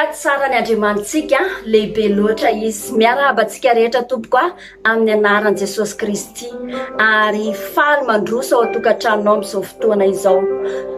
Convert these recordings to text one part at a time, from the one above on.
Aleloia, tsara ny Andriamanitsika, lehibe loatra Izy. Miarahaba antsika rehetra tompoko a, amin'ny anaran'i Jesosy Kristy. Ary faly mandroso ao an-tokantranonao amin'izao fotoana izao.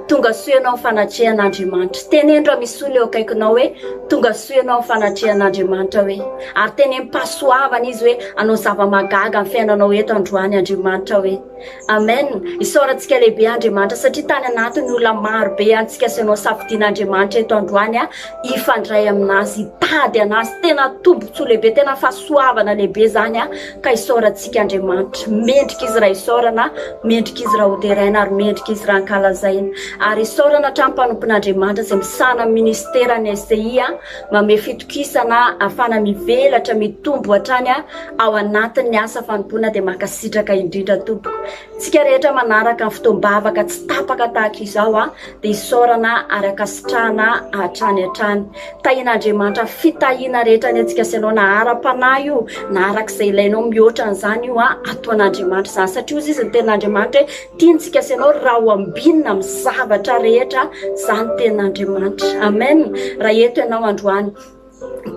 Tonga soa ianao amin'ny fanatrehan'Andriamanitra. Teneno raha misy olona eo akaikinao hoe, tonga soa ianao amin'ny fanatrehan'Andriamanitra hoe. Ary tenem-pahasoavana Izy hoe, hanao zava-mahagaga amin'ny fiainanao eto androany Andriamanitra hoe. Amen! Isaorantsika lehibe Andriamanitra satria tany anatin'ny olona maro be antsika sy ianao safidian'Andriamanitra eto androany a hifandray aminazy, hitady anazy, tena tombontsoa lehibe, tena fahasoavana lehibe zany a ka isaorantsika Andriamanitra. Mendrika izy raha isaorana, mendrika izy raha hoderaina ary mendrika izy raha ankalazaina. Ary isaorana hatramin'ny mpanompon'Andriamanitra izay misahana ny ministeran'ny SCI a Mamehy fitokisana ahafahana mivelatra, mitombo hatrany ao anatin'ny asa fanompoana dia mankasitraka indrindra tompoko. Tsika rehetra manaraka ny fotoam-bavaka tsy tapaka tahaka izao dia isaorana ary ankasitrahana hatrany hatrany. Tahian'Andriamanitra fitahiana rehetra anie antsika sy ianao na ara-panahy io na araka izay ilainao mihoatra an'izany io ataon'Andriamanitra izany satria hozy izy ny tenin'Andriamanitra hoe Tiantsika sy ianao raha ho ambinina amin'ny zavatra rehetra izany tenin'Andriamanitra. Amen. Raha eto ianao androany,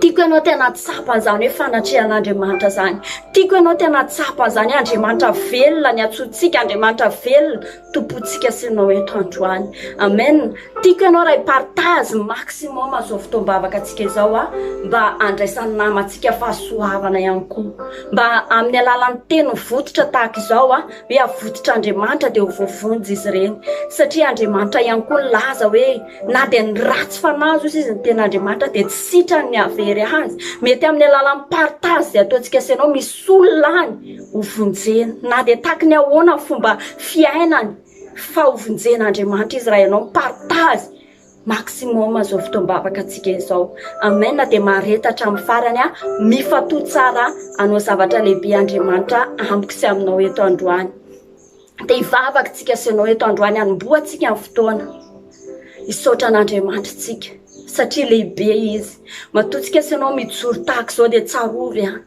tiako ianao tena tsapa an'izany hoe fanatrehan'Andriamanitra izany. Tiako ianao tena tsapa an'izany hoe Andriamanitra velona ny antsointsika, Andriamanitra velona tompontsika sy ianao eto androany. Amen. Tiako ianao raha hi-partage maximum izao fotoam-bavaka antsika izao a, mba handraisan'ny namantsika fahasoavana ihany koa. Mba amin'ny alalan'ny teny mivototra tahaka izao a, hoe avototr'Andriamanitra dia ho voavonjy izy ireny. Satria Andriamanitra ihany koa nilaza hoe na dia ny ratsy fanahy aza izy ny tena Andriamanitra dia tsy sitrany ny hahavery azy. Mety amin'ny alalan'ny partage izay ataontsika sy ianao misy olona any ho vonjena. Na dia tahaky ny ahoana ny fomba fiainany fa ho vonjen'Andriamanitra izy raha ianao mi-partage. Maximum zao fotoam-bavaka antsika izao. Amen dia mahareta hatramin'ny farany a, mifantoha tsara hanao zavatra lehibe Andriamanitra amiko sy aminao eto androany. Dia hivavaka tsika sy ianao eto androany hanombohantsika ny fotoana. Hisaotra an'Andriamanitra tsika satria lehibe izy. Matoa tsika sy ianao mijoro tahaka izao dia tsarovy an.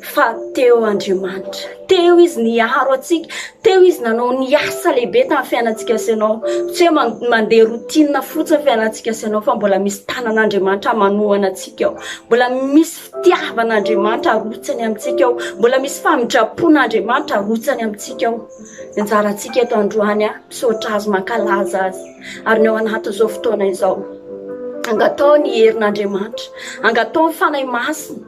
Fa teo Andriamanitra. Teo Izy niaro antsika. Teo Izy nanao ny asa lehibe tamin'ny fiainantsika sy ianao. Tsy hoe mandeha routine fotsiny ny fiainantsika sy ianao fa mbola misy tanan'Andriamanitra manohana antsika ao. Mbola misy fitiavan'Andriamanitra arotsany amintsika ao. Mbola misy famindram-pon'Andriamanitra arotsany amintsika ao. Ny anjarantsika eto androany, misaotra Azy, mankalaza Azy. Ary ny ao anatin'izao fotoana izao, angatao ny herin'Andriamanitra, angatao ny Fanahy Masina.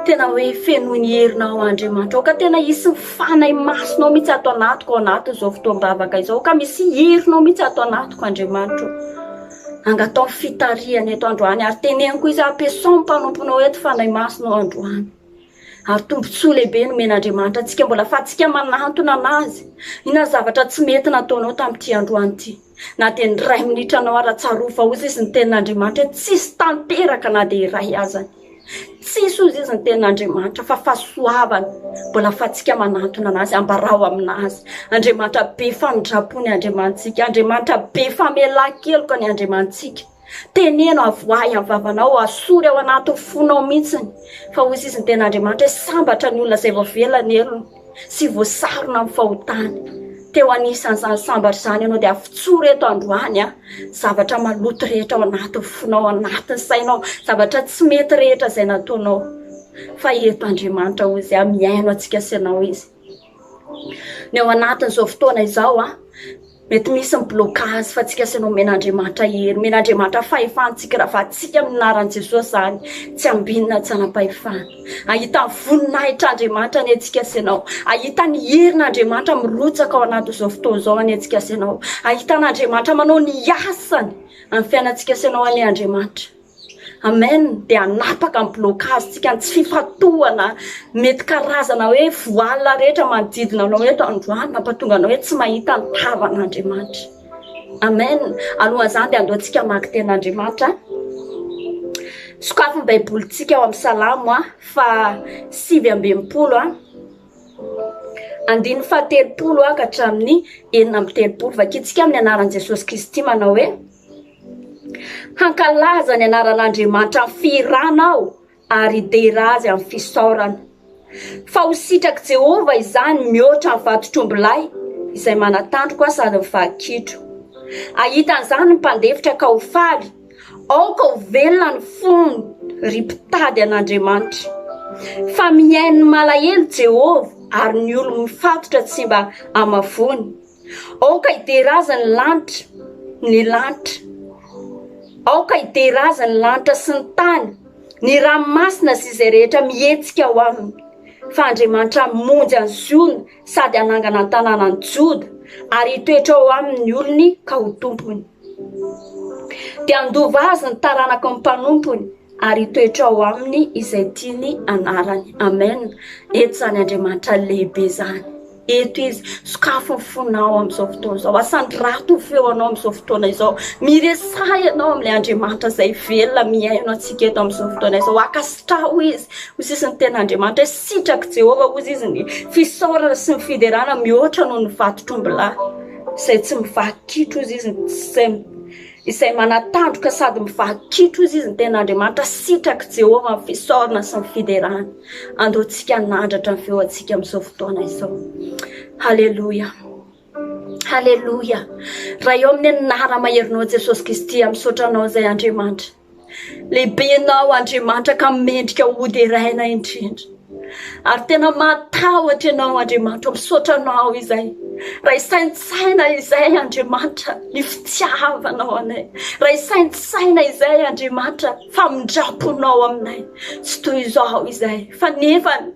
Tena hoe fenoy ny herinao Andriamanitra. Aoka tena hisy ny Fanahy Masinao mihitsy ato anatiko ao anatin'izao fotoam-bavaka izao. Aoka misy herinao mihitsy ato anatiko Andriamanitra. Angatao ny fitarihana eto androany ary teneno koa izy ampiasao ny mpanomponao eto Fanahy Masinao androany. Ary tombontsoa lehibe nomen'Andriamanitra antsika mbola afahantsika manantona an'Azy. Inona ny zavatra tsy mety nataonao tamin'ity androany ity? Na dia ny iray minitra anao ara tsarovy fa hozy izy ny tenin'Andriamanitra hoe tsisy tanteraka na dia iray azany. Tsisy hozy izy ny tenin'Andriamanitra fa fahasoavana mbola afahantsika manantona an'Azy, ambarao amin'Azy. Andriamanitra be famindram-po ny Andriamanitsika, Andriamanitra be famelan-keloka ny Andriamanitsika. Teneno, avoahy amin'ny vavanao, asory ao anatin'ny fonao mihitsiny fa hozy izy ny tenin'Andriamanitra hoe sambatra ny olona izay voavela ny helony sy voasarona amin'ny fahotany. Teo anisan'izany sambatra izany ianao dia afitsory eto androany a, zavatra maloto rehetra ao anatin'ny fonao, anatin'ny sainao, zavatra tsy mety rehetra izay nataonao. Fa eto Andriamanitra hozy a, mihaino antsika sy ianao izy. Ny ao anatin'izao fotoana izao a, mety misy ny blocage fa tsika sy nomen'Andriamanitra hery, nomen'Andriamanitra fahefana tsika raha vatsika amin'ny anaran'i Jesosy izany, tsy ambinina tsy hanam-pahefana. Ahita ny voninahitr'Andriamanitra anie tsika sy ianao. Ahita ny herin'Andriamanitra mirotsaka ao anatin'izao fotoana izao anie tsika sy ianao. Ahita an'Andriamanitra manao ny asany amin'ny fiainantsika sy ianao anie Andriamanitra. Amen dia hanapaka ny blocage tsika ny tsy fifantohana mety karazana hoe voile rehetra manodidina anao eto androany mampatonga anao hoe tsy mahita ny tavan'Andriamanitra. Amen. Alohan'izany dia andao tsika hamaky tenin'Andriamanitra. Sokafy ny baibolintsika ao amin'ny Salamo a fa 69 a. Andininy faha-30 a ka hatramin'ny 36. Vakintsika amin'ny anaran'i Jesosy Kristy manao hoe Hankalaza ny anaran'Andriamanitra amin'ny fihirana aho ary hidera azy amin'ny fisaorana. Fa ho sitrak'i Jehovah izany mihoatra ny vantotr'ombilahy izay manan-tandroka sady mivaky kitro. Hahita an'izany ny mpandefitra ka ho faly. Aoka ho velona ny fony, ry mpitady an'Andriamanitra. Fa mihaino ny malahelo Jehovah, ary ny olo-mifatotra tsy mba hamavoany. Aoka hidera azy ny lanitra, ny lanitra. Aoka hidera azy ny lanitra sy ny tany, ny ranomasina sy izay rehetra mihetsika ao aminy. Fa Andriamanitra hamonjy an'i Ziona sady hanangana ny tanànan'i Joda, ary hitoetra ao aminy ny olony ka ho tompony. Dia handova azy ny taranaky ny mpanompony, ary hitoetra ao aminy izay tiany anarany. Amen. Eto izany Andriamanitra lehibe izany. Eto izy. Sokafy ny fonao amin'izao fotoana izao. Asandrato ny feonao amin'izao fotoana izao. Miresaha ianao amin'ilay Andriamanitra izay velona mihaino antsika eto amin'izao fotoana izao. Ankasitraho izy. Hoy sisa ny tenin'Andriamanitra hoe sitrak'i Jehovah hoy izy ny fisaorana sy ny fiderana mihoatra noho ny vatotr'ombilahy izay tsy mivaky kitro hoy izy izay Izay manatandroka sady mivaky kitro hozy izy ny tenin'Andriamanitra sitrak'i Jehovah ny fisaorana sy ny fiderana. Andao tsika hanandratra ny feo antsika amin'izao fotoana izao. Haleloia. Haleloia. Ray eo amin'ny anara-maherinao Jesosy Kristy, misaotra anao izay Andriamanitra. Lehibe Ianao Andriamanitra ka mendrika ho deraina indrindra. Ary tena mahatahotra Ianao Andriamanitra, misaotra Anao izay. Raha hisaintsaina izay Andriamanitra ny fitiavanao anay. Raha hisaintsaina izay Andriamanitra famindram-ponao aminay. Tsy toy izao izay fa nefany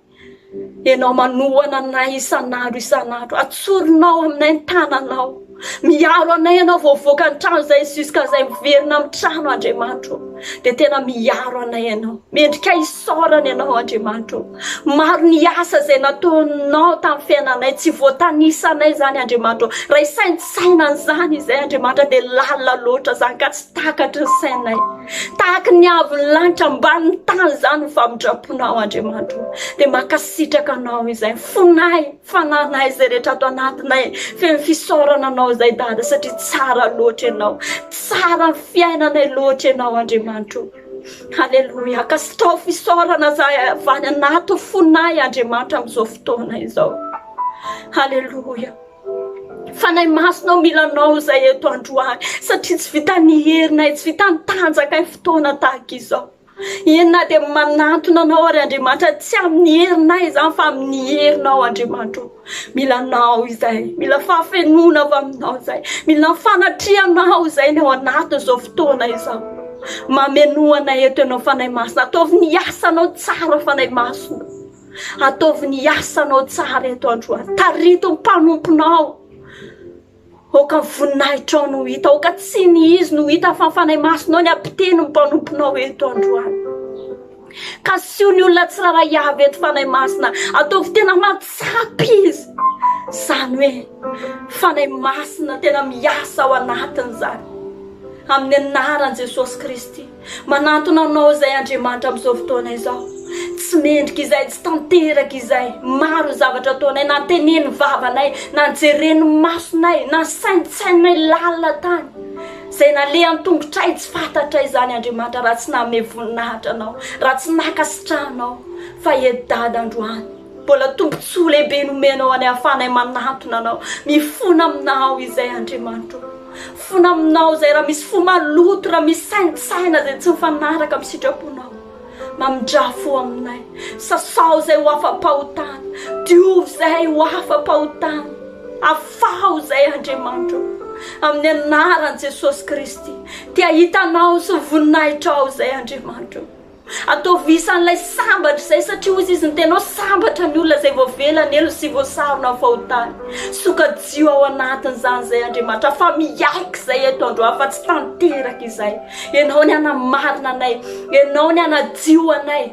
Ianao manohana anay isan'andro isan'andro. Atsorinao aminay ny tananao. Miaro anay ianao vao voaka ny trano izay jusqu'à izay miverina amin'ny trano Andriamanitro. Dia tena miaro anay ianao. Mendrika isaorana ianao Andriamanitro. Maro ny asa izay nataonao tamin'ny fiainanay. Tsy voatanisanay izany Andriamanitro. Raha hisaintsaina an'izany izay Andriamanitra dia lalina loatra izany ka tsy takatry ny sainay. Tahaky ny avon'ny lanitra ambanin'ny tany izany ny famindram-ponao Andriamanitra o. Dia mankasitraka Anao izay. Fonay, fananay izay rehetra ato anatinay. Feno fisaorana Anao izay Dada satria tsara loatra Ianao. Tsara ny fiainanay loatra Ianao Andriamanitra o. Aleloia. Ankasitraho fisaorana izay avy any anaty fonay Andriamanitra amin'izao fotoana izao. Aleloia. Fanahy Masina o mila anao izay eto androany satria tsy vitan'ny herinay, tsy vitan'ny tanjakay fotoana tahaka izao. Eny na dia manantona anao ary Andriamanitra, tsy amin'ny herinay izany fa amin'ny herinao Andriamanitra o. Mila anao izay, mila fahafenoana avy aminao izay, mila ny fanatrehanao izay ny ao anatin'izao fotoana izao. Mamenoa anay eto ianao Fanahy Masina, ataovy ny asanao tsara Fanahy Masina. Ataovy ny asanao tsara eto androany. Tarito ny mpanomponao. Aoka ny voninahitrao no hita. Aoka tsy ny izy no hita fa ny Fanahy Masinao ny hampiteny ny mpanomponao eto androany. Kasio ny olona tsirairay avy eto Fanahy Masina. Ataovy tena mahatsapa izy. Izany hoe Fanahy Masina tena miasa ao anatiny izany. Amin'ny anaran'i Jesosy Kristy. Manantona Anao izay Andriamanitra amin'izao fotoana izao. Tsy mendrika izay, tsy tanteraka izay. Maro ny zavatra ataonay, na tenenin'ny vavanay, na jeren'ny masonay, na saintsainay lalina tany. Izay nalehan'ny tongotray tsy fantatray izany Andriamanitra raha tsy nanome voninahitra Anao, raha tsy nankasitrahanao. Fa eto Dada androany, mbola tombontsoa lehibe nomenao anay ahafahanay manantona Anao, mifona Aminao izay Andriamanitra o. Fona aminao izay raha misy fo maloto, raha misy saintsaina izay tsy mifanaraka amin'ny sitraponao. Mamindrà fo aminay. Sasao izay ho afa-pahotana. Diovy izay ho afa-pahotana. Afaho izay Andriamanitra o. Amin'ny anaran'i Jesosy Kristy. Te hahita Anao sy ny voninahitrao izay Andriamanitra o. Ataovy isan'ilay sambatra izay satria hozy izy ny tenao sambatra ny olona izay voavela ny helony sy voasarona ny fahotany. Sokajio ao anatin'izany izay Andriamanitra fa miaiky izay eto androany fa tsy tanteraka izay. Ianao ny hanamarina anay, Ianao ny hanadio anay,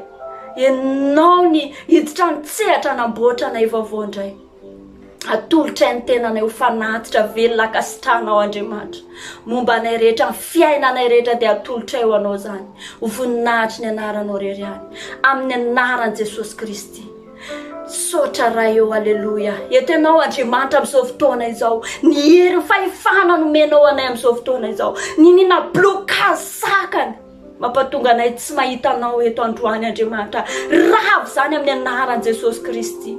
Ianao ny hiditra an-tsehatra hanamboatra anay vaovao indray. Atolotray ny tenanay ho fanatitra velona ankasitrahanao Andriamanitra. Momba anay rehetra, ny fiainanay rehetra dia atolotray ho Anao izany. Ho voninahitry ny anaranao irery ihany. Amin'ny anaran'i Jesosy Kristy. Misaotra Ray ô, Aleloia. Eto Ianao Andriamanitra amin'izao fotoana izao. Ny herin'ny fahefana nomenao anay amin'izao fotoana izao. Niniana blocage sakana. Mampatonga anay tsy mahita Anao eto androany Andriamanitra. Ravo izany amin'ny anaran'i Jesosy Kristy.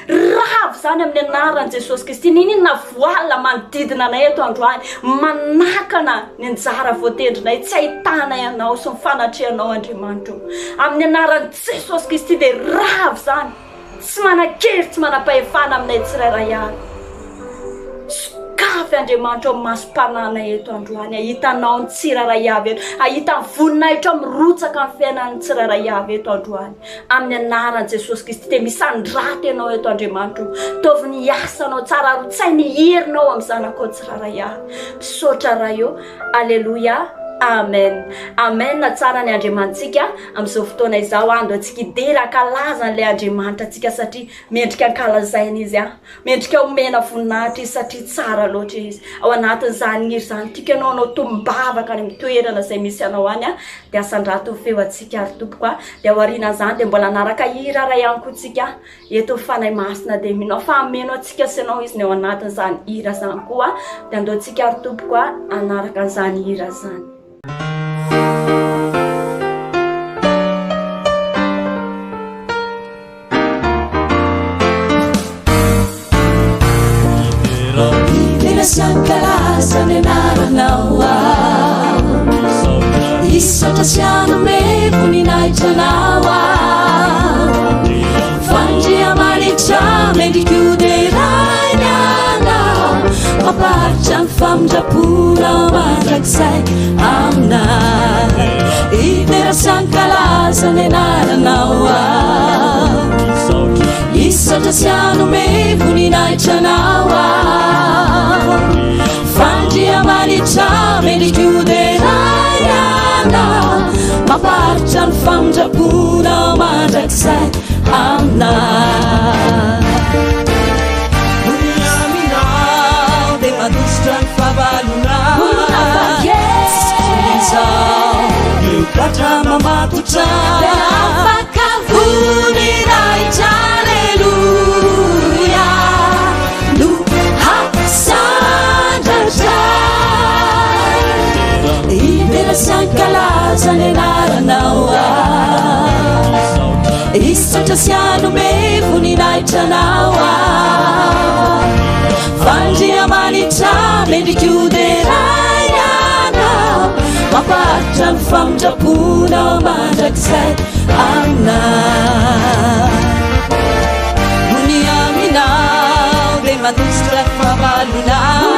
Ravo izany amin'ny anaran'i Jesosy Kristy. N'inon'inona voile manodidina anay eto androany, manakana ny anjara voatendrinay tsy ahitanay Anao sy ny fanatrehanao Andriamanitra o. Amin'ny anaran'i Jesosy Kristy dia ravo izany. Tsy manan-kery, tsy manam-pahefana aminay tsirairay avy. Sokafy Andriamanitra o ny masom-panahinay eto androany, hahita Anao ny tsirairay avy eto, hahita ny voninahitrao mirotsaka amin'ny fiainan'ny tsirairay avy eto androany. Amin'ny anaran'i Jesosy Kristy dia misandrata Ianao eto Andriamanitra o. Taovy ny asanao tsara ary hotsahy ny herinao amin'ny zanakao tsirairay avy. Misaotra Ray o. Aleloia. Amen. Amen. Tsara ny Andriamanitsika amin'izao fotoana izao. Ando antsika hidera hankalaza an'ilay Andriamanitra antsika satria mendrika ankalazaina Izy a. Mendrika omena voninahitra Izy satria tsara loatra Izy. Ao anatin'izany hira izany, tiako ianao hanao tombavaka any amin'ny toerana izay misy anao any a, dia asandrato ny feo antsika ary tompoko a. Dia aorianan'izany dia mbola hanaraka hira iray ihany koa tsika eto ny Fanahy Masina dia mino aho fa hameno antsika sy ianao Izy ny ao anatin'izany hira izany koa. Dia andao tsika ary tompoko a hanaraka an'izany hira izany. Dera sy hankalaza ny anaranao aho. Hisaotra sy hanome voninahitra anao aho. Fa Andriamanitra mendrika ho deraina anao. Mampaharitra ny famindram-ponao mandrakizay aminay. Hidera sy hankalaza ny anaranao aho. Hisaotra sy hanome voninahitra anao aho. Fa Andriamanitra mendrika ho deraina anao. Mampaharitra ny famindram-ponao mandrakizay aminay. Aminao dia mandositra ny fahavalonao. Izao ireo gadra mamatotra. Afaka voninahitra, aleloia, no hasandratra. Hidera sy hankalaza ny anaranao aho. Hisaotra sy hanome voninahitra anao aho. Fa Andriamanitra mendrika ho deraina anao. Mampaharitra ny famindram-ponao mandrakizay aminay. Ny aminao dia mandositra ny fahavalonao.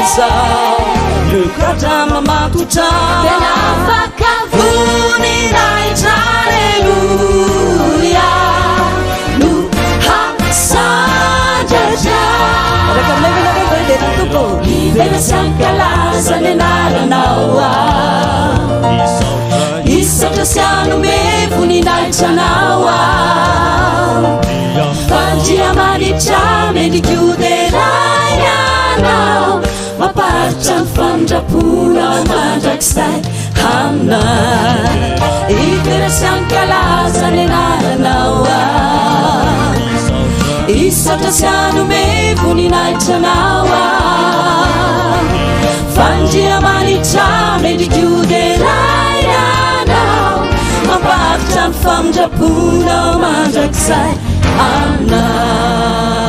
Izao ireo gadra mamatotra. Tena afaka voninahitra, aleloia, no hasandratra. Araka aminay ve nareo ve dia Tompo? Hidera sy hankalaza ny anaranao aho. Hisaotra sy hanome voninahitra anao aho. Fa Andriamanitra mendrika ho deraina anao. Mampaharitra ny famindram-ponao mandrakizay aminay. Hidera sy hankalaza ny anaranao aho. Hisaotra sy hanome voninahitra anao aho. Fa Andriamanitra mendrika ho deraina anao. Mampaharitra ny famindram-ponao mandrakizay aminay.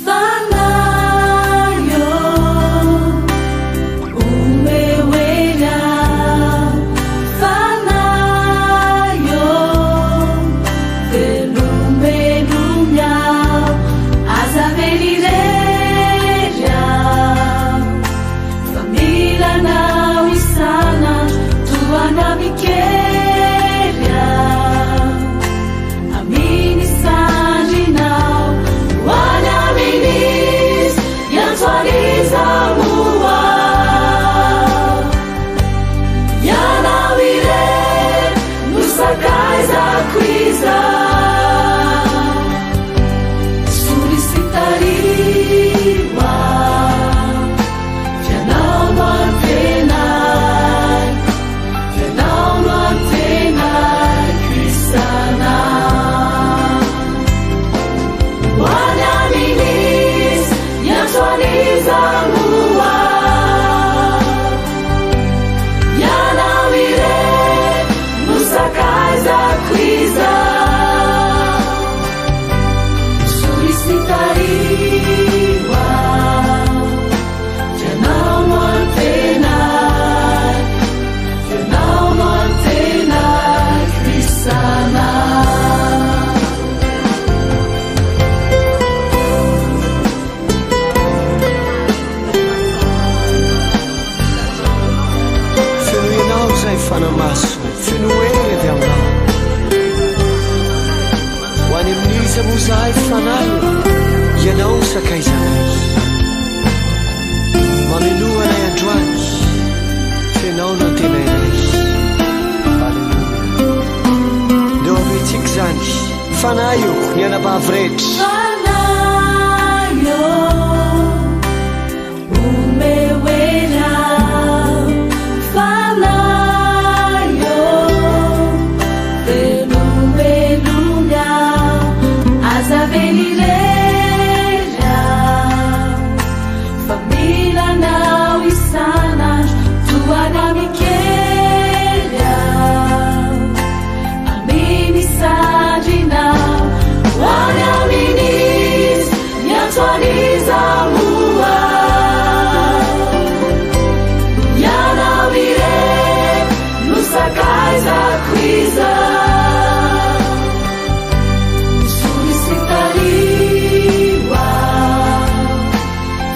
Fanahy ô, omeo hery aho. Fanahy ô, veloma. izahay Fanahy Masina, feno hery avy Aminao. Ho any amin'iza moa izahay Fanahy ô? Ianao no sakaizanay. Mamenoa anay androany, f'Ianao no antenainay. Aleloia. Ndeho averintsika izany. Fanahy ô, ny anabavy rehetra. Fanahy ô, omeo hery aho. Fanahy ô, velombelony aho. Aza avela irery aho, fa mila anao isan'andro. Tohana mikely aho, amin'ny sandrinao. Ho any amin'iza, miantso an'iza moa? Ianao irery no sakaizako izao. Zohy sy tariho aho,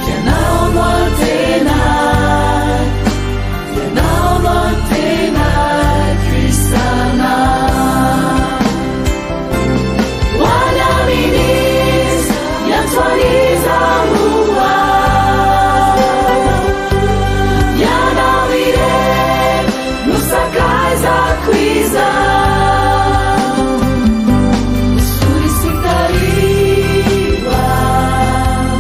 Ianao no antenaiko, Ianao no antenaiko isan'andro. Ho any amin'iza, miantso an'iza moa? Ianao irery no sakaizako izao. Zohy sy tariho aho,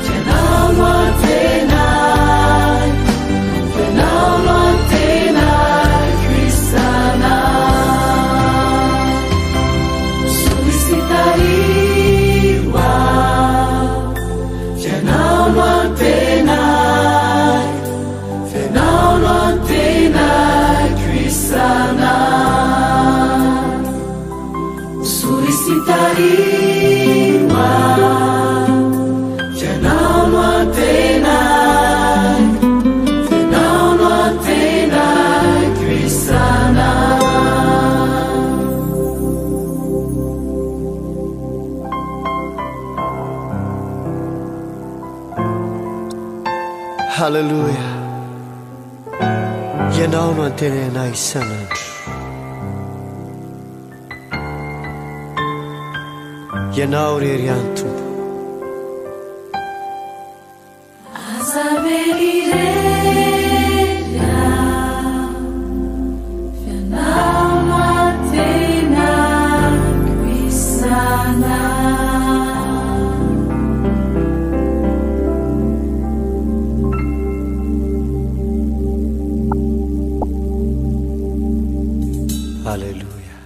Ianao no antenaiko, Ianao no antenaiko isan'andro. Zohy sy tariho aho, Ianao no antenaiko, Ianao no antenaiko isan'andro. Zohy sy tariho aho, Ianao no antenaiko, Ianao no antenaiko isan'andro. Haleloia. Ianao no antenainay isan'andro. Ianao irery ihany Tompo. Aza avela irery aho, f'ianao no antenaiko isan'andro. Aleloia.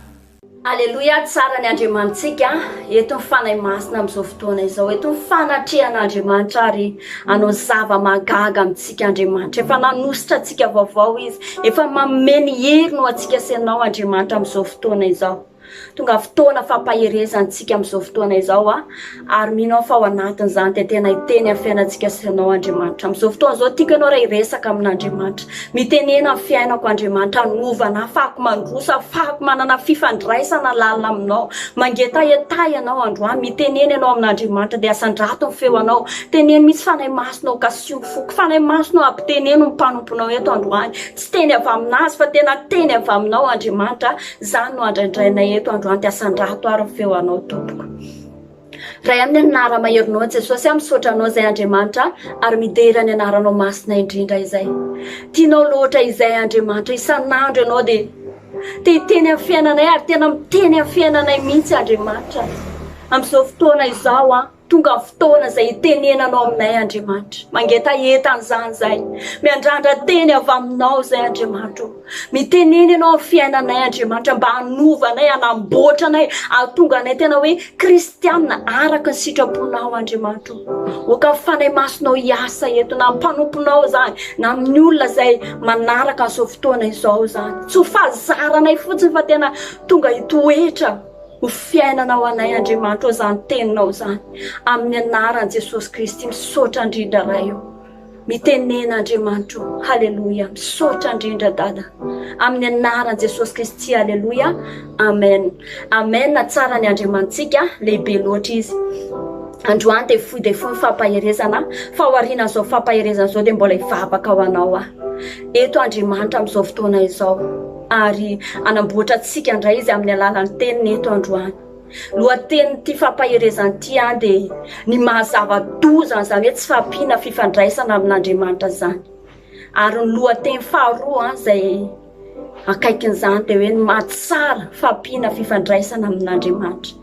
Aleloia, tsara ny Andriamanitsika, eto ny Fanahy Masina amin'izao fotoana izao, eto ny fanatrehan'Andriamanitra ary hanao zava-mahagaga amintsika Andriamanitra. Efa nanositra antsika vaovao Izy, efa manome ny heriny ho antsika sy ianao Andriamanitra amin'izao fotoana izao. Tonga fotoana fampaherezana antsika amin'izao fotoana izao a, ary mino aho fa ao anatin'izany dia tena hiteny amin'ny fiainantsika sy ianao Andriamanitra. Amin'izao fotoana izao tiako ianao raha hiresaka amin'Andriamanitra. Mitenena amin'ny fiainako Andriamanitra, hanova anah, afahako mandroso, afahako manana fifandraisana lalina aminao. Mangetahetaha ianao androany, mitenena ianao amin'Andriamanitra dia asandrato ny feo anao. Teneno mihitsy Fanahy Masina ô, kasiho ny foko. Fanahy Masina ô, ampiteneno ny mpanomponao eto androany. Tsy teny avy aminazy fa tena teny avy aminao Andriamanitra, izany no andraindrainay eto androany dia asandrato ary ny feo anao tompoko. Ray amin'ny anara-maherinao Jesosy aho misaotra anao izay Andriamanitra ary midera ny anaranao masina indrindra izay. Tianao loatra izay Andriamanitra isan'andro ianao dia te hiteny amin'ny fiainanay ary tena miteny amin'ny fiainanay mihitsy Andriamanitra. Amin'izao fotoana izao an. Tonga ny fotoana izay hitenenanao aminay Andriamanitra. Mangetaheta an'izany izahay. Miandrandra teny avy aminao izay Andriamanitra o. Mitenena ianao amin'ny fiainanay Andriamanitra mba hanova anay, hanamboatra anay, hahatonga anay tena hoe kristianina araka ny sitraponao Andriamanitra o. Oka ny Fanahy Masinao hiasa eto na amin'ny mpanomponao izany na amin'ny olona izay manaraka an'izao fotoana izao izany. Tsy ho fahazaranay fotsiny fa tena tonga hitoetra. Ho fiainana ho anay Andriamanitra o izany teninao izany amin'ny anaran'i Jesosy Kristy misaotra indrindra Ray o mitenena Andriamanitra o haleloia misaotra indrindra Dada amin'ny anaran'i Jesosy Kristy haleloia amen amen tsara ny Andriamanitsika lehibe loatra izy androany dia fohy dia fohy ny fampaherezana fa aorianan'izao fampaherezana izao dia mbola hivavaka ho anao aho. Eto Andriamanitra amin'izao fotoana izao ary hanamboatra antsika indray Izy amin'ny alalan'ny teniny eto androany. Lohatenin'ity fampaherezana ity dia ny maha zava-doza an'izany hoe tsy fahampiana fifandraisana amin'Andriamanitra izany. Ary ny lohateny faharoa izay akaikin'izany dia hoe ny maha tsara fahampiana fifandraisana amin'Andriamanitra.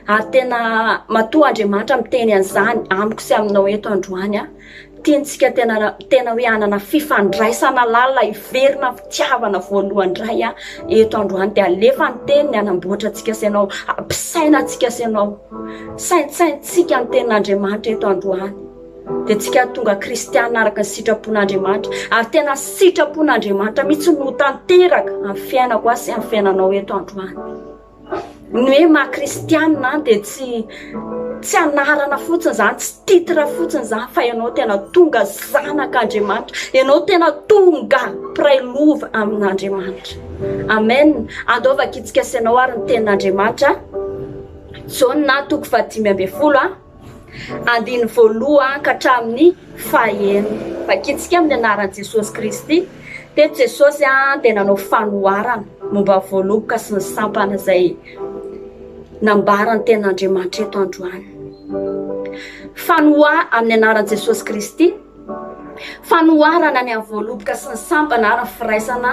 Ary tena matoa Andriamanitra miteny an'izany amiko sy aminao eto androany an, tiantsika tena tena hoe hanana fifandraisana lalina hiverina fitiavana voalohany indray an eto androany dia alefa ny teniny hanamboatra antsika sy ianao, hampisaina antsika sy ianao. Saintsaintsika ny tenin'Andriamanitra eto androany. Dia tsika tonga kristiana araka ny sitrapon'Andriamanitra ary tena sitrapon'Andriamanitra mihitsy no tanteraka amin'ny fiainako ahy sy amin'ny fiainanao eto androany. Ny hoe maha kristianina dia tsy tsy anarana fotsiny izany, tsy titre fotsiny izany fa ianao tena tonga zanak'Andriamanitra, ianao tena tonga mpiray lova amin'Andriamanitra. Amen. Andao vakintsika sy ianao ary ny tenin'Andriamanitra. Jaona toko faha-15 a. Andininy voalohany ka hatramin'ny fahenina. Vakintsika amin'ny anaran'i Jesosy Kristy. Teto Jesosy dia nanao fanoharana momba ny voaloboka sy ny sampana izay nambaran'ny tenin'Andriamanitra eto androany. Fanoha amin'ny anaran'i Jesosy Kristy. Fanoharana ny amin'ny voaloboka sy ny sampana ary ny firaisana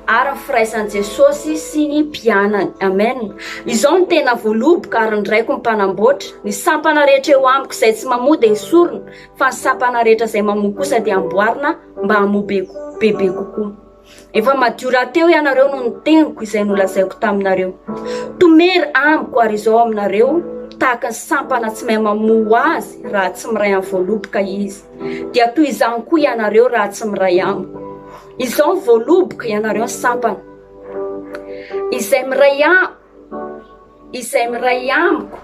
ary ny firaisan'i Jesosy sy ny mpianany. Amen. Izao no tena voaloboka ary ny Raiko no mpanamboatra. Ny sampana rehetra eo amiko izay tsy mamoa dia esorina, fa ny sampana rehetra izay mamoa kosa dia amboarina mba hamoa be bebe kokoa. Efa madio rahateo ianareo noho ny teniko izay nolazaiko taminareo. Tomery amiko ary izao aminareo, tahaka ny sampana tsy mahay mamoa ho azy raha tsy miray amin'ny voaloboka izy, dia toy izany koa ianareo raha tsy miray amiko. Izao ny voaloboka, ianareo ny sampana. Izay miray izay miray amiko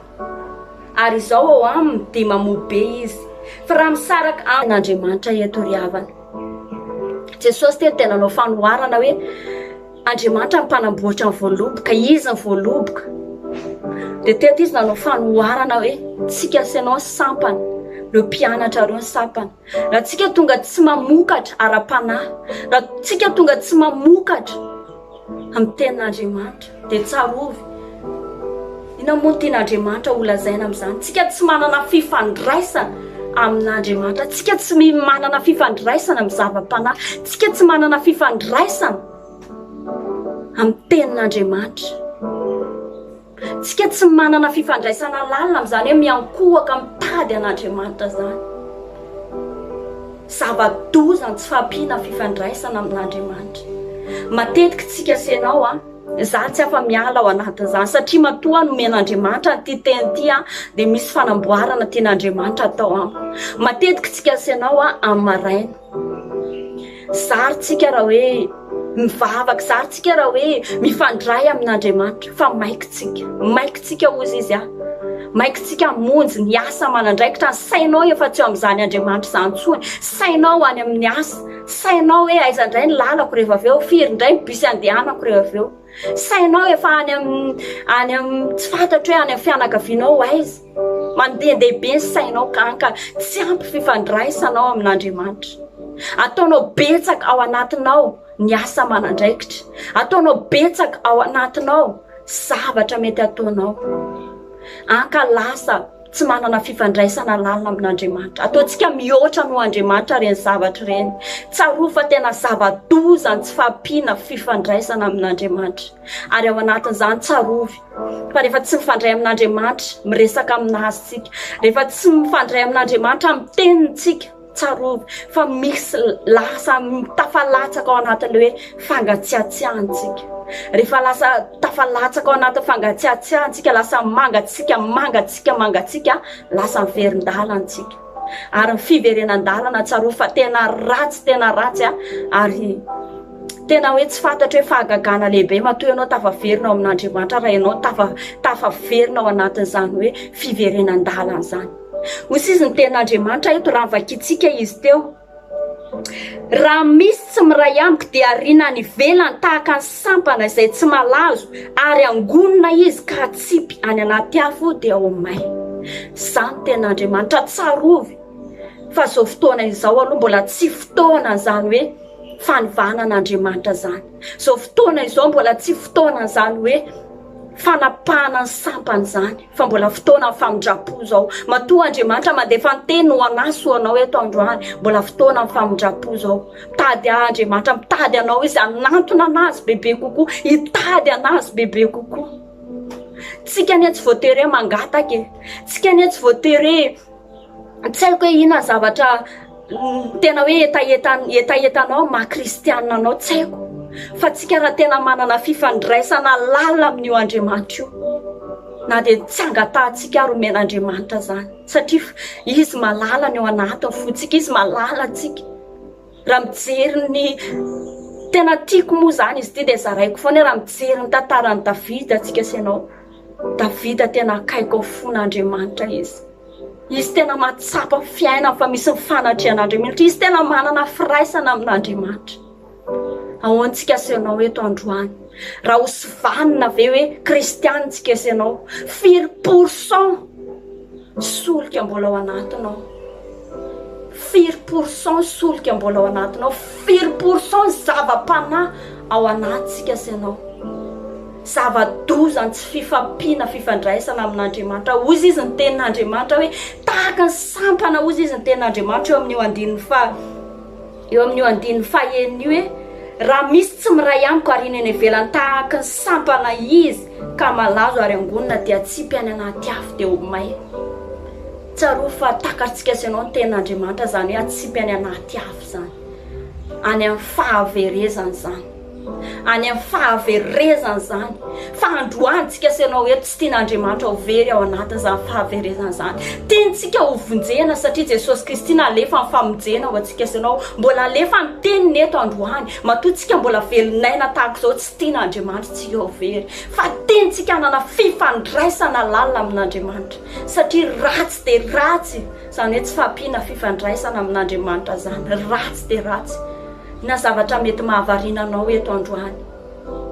ary izao ao aminy dia mamoa be izy. Fa raha misaraka amin'Andriamanitra eto ry havana. Jesosy teto dia nanao fanoharana hoe Andriamanitra ny mpanamboatra ny voaloboka, izy ny voaloboka. Dia teto izy nanao fanoharana hoe tsika sy ianao ny sampana, ireo mpianatra ireo ny sampana. Raha tsika tonga tsy mamokatra ara-panahy, raha tsika tonga tsy mamokatra amin'ny tenin'Andriamanitra, dia tsarovy, inona moa no tian'Andriamanitra ho lazaina amin'izany? Tsika tsy manana fifandraisana amin'Andriamanitra, tsika tsy manana fifandraisana amin'ny zava-panahy, tsika tsy manana fifandraisana amin'ny tenin'Andriamanitra. Tsika tsy manana fifandraisana lalina amin'izany hoe miankohoka mitady an'Andriamanitra izany. Zava-doza ny tsy fahampiana fifandraisana amin'Andriamanitra. Matetika tsika sy ianao an, za tsy afa-miala ao anatin'izany satria matoa nomen'Andriamanitra an'ity teny ity an, dia misy fanamboarana tian'Andriamanitra atao amiko. Matetika tsika sy ianao an, amin'ny maraina. Zary tsika raha hoe mivavaka, zary tsika raha hoe mifandray amin'Andriamanitra fa maiky tsika, maiky tsika hozy izy ah, maiky tsika hamonjy ny asa aman'andraikitra, ny sainao efa tsy eo amin'izany Andriamanitra izany intsony, sainao any amin'ny asa, sainao hoe aiza indray ny lalako rehefa avy eo, firy indray ny bus andehanako rehefa avy eo, sainao efa any amin'ny any amin'ny tsy fantatro hoe any amin'ny fianakavianao aiza. Mandehandeha be ny sainao ka anka tsy ampy fifandraisanao amin'Andriamanitra. Ataonao betsaka ao anatinao ny asa aman'andraikitra. Ataonao betsaka ao anatinao zavatra mety ataonao. Anka lasa tsy manana fifandraisana lalina amin'Andriamanitra. Ataontsika mihoatra noho Andriamanitra ireny zavatra ireny. Tsarovy fa tena zava-doza ny tsy fahampiana fifandraisana amin'Andriamanitra. Ary ao anatin'izany tsarovy fa rehefa tsy mifandray amin'Andriamanitra, miresaka aminazy tsika, rehefa tsy mifandray amin'Andriamanitra amin'ny teniny tsika, tsarovy fa misy lasa tafalatsaka ao anatin'ilay hoe fangatsiatsiahantsika. Rehefa lasa tafalatsaka ao anatin'ny fangatsiatsiahantsika, lasa mangatsiaka, mangatsiaka, mangatsiaka, lasa miverin-dalana tsika. Ary ny fiverenan-dalana tsarovy fa tena ratsy, tena ratsy ary Tena hoe tsy fantatro hoe fahagagana lehibe matoa ianao tafaverina ao amin'Andriamanitra raha ianao tafa tafaverina ao anatin'izany hoe fiverenan-dalana izany. Hoy izy ny tenin'Andriamanitra eto raha vakintsika izy teo. Raha misy tsy miray amiko dia ariana any ivelany tahaka ny sampana izay tsy malazo ary angonina izy ka atsipy any anaty afo dia ho may. Izany tenin'Andriamanitra tsarovy fa izao fotoana izao aloha mbola tsy fotoana izany hoe. Fanivanan'Andriamanitra izany. Izao fotoana izao mbola tsy fotoanan'izany hoe fanapahana ny sampana izany fa mbola fotoanan'ny famindram-po izao. Matoa Andriamanitra mandefa ny teniny ho an'ahy sy ho anao eto androany, mbola fotoanan'ny famindram-po izao. Mitady ahy Andriamanitra, mitady anao Izy hanantona an'Azy bebe kokoa, hitady an'Azy bebe kokoa. Tsika anie tsy voatery hoe mangataka e. Tsika anie tsy voatery hoe tsy haiko hoe inona zavatra tena hoe hetaheta hetahetanao maha kristianina anao tsy haiko. Fa tsika raha tena manana fifandraisana lalina amin'io Andriamanitra io, na dia tsy angatahantsika ary omen'Andriamanitra izany satria Izy mahalala ny ao anatin'ny fontsika, Izy mahalala antsika. Raha mijery ny tena tiako moa izany izy ity dia zaraiko foana hoe raha mijery ny tantaran'i Davida tsika sy ianao, Davida tena akaiky ao fon'Andriamanitra izy. Izy tena mahatsapa fiainana fa misy ny fanatrehan'Andriamanitra, izy tena manana firaisana amin'Andriamanitra. Ahoantsika sy ianao eto androany? Raha ho sivanina ve hoe kristiana tsika sy ianao? Firy pour cent solika mbola ao anatinao? Firy pour cent solika mbola ao anatinao? Firy pour cent zava-panahy ao anatintsika sy ianao? Zava-doza ny tsy fifampiana fifandraisana amin'Andriamanitra. Hoy izy ny tenin'Andriamanitra hoe tahaka ny sampana hoy izy ny tenin'Andriamanitra eo amin'io andininy faha Eo amin'io andininy fahenina io hoe, Raha misy tsy miray amiko ary iny eny ivelany tahaky ny sampana izy ka malazo ary angonina dia atsipy any anaty afo dia ho may. Tsarovy fa takatritsika sy ianao ny tenin'Andriamanitra izany hoe atsipy any anaty afo izany. Any amin'ny fahaverezana izany. Any amin'ny fahaverezana izany. Fa androany tsika sy ianao eto tsy tian'Andriamanitra ho very ao anatin'izany fahaverezana izany. Tiantsika ho vonjena satria Jesosy Kristy nalefa ny famonjena ho antsika sy ianao. Mbola alefa ny teniny eto androany. Matoa tsika mbola velon'aina tahaka izao tsy tian'Andriamanitra tsika ho very. Fa tiantsika hanana fifandraisana lalina amin'Andriamanitra. Satria ratsy dia ratsy izany hoe tsy fahampiana fifandraisana amin'Andriamanitra izany. Ratsy dia ratsy. Inona zavatra mety mahavariana anao eto androany?